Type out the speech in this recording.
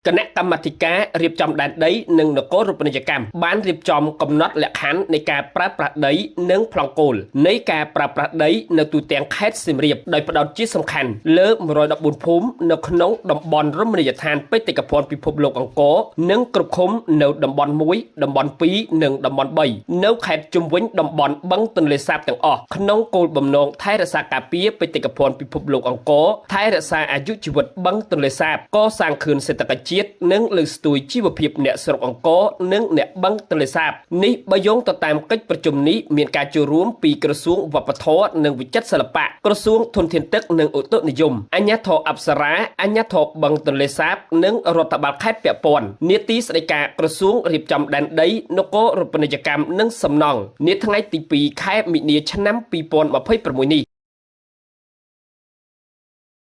គណៈកម្មាធិការរៀបចំដែនដីនិងនគររូបនីយកម្មបានរៀបចំកំណត់លក្ខខណ្ឌនៃការប្រើប្រាស់ដីនិងប្លង់គោលនៃការប្រើប្រាស់ដីនៅទូទាំងខេត្តសៀមរាបដោយផ្ដោតជាសំខាន់លើ114ភូមិនៅក្នុងតំបន់រមណីយដ្ឋានបេតិកភណ្ឌពិភពលោកអង្គរនិងគ្រប់ឃុំនៅតំបន់1តំបន់2និងតំបន់3នៅខេត្តជុំវិញតំបន់បឹងទន្លេសាបទាំងអស់ក្នុងគោលបំណងថែរក្សាការពារបេតិកភណ្ឌពិភពលោកអង្គរថែរក្សាអាយុជីវិតបឹងទន្លេសាបកសាងខឿនសេដ្ឋកិច្ចជាតិនិងលើកស្ទួយជីវភាពអ្នកស្រុកអង្គរនិងអ្នកបឹងទន្លេសាបនេះបើយោងទៅតាមកិច្ចប្រជុំនេះមានការចូលរួមពីក្រសួងវប្បធម៌និងវិចិត្រសិល្បៈក្រសួងធនធានទឹកនិងឧតុនិយមអាជ្ញាធរអប្សរាអាជ្ញាធរបឹងទន្លេសាបនិងរដ្ឋបាលខេត្តពាក់ព័ន្ធនាទីស្តីការក្រសួងរៀបចំដែនដីនគររូបនីយកម្មនិងសំណង់នាថ្ងៃទី2ខែមិនិនាឆ្នាំ2026នេះ។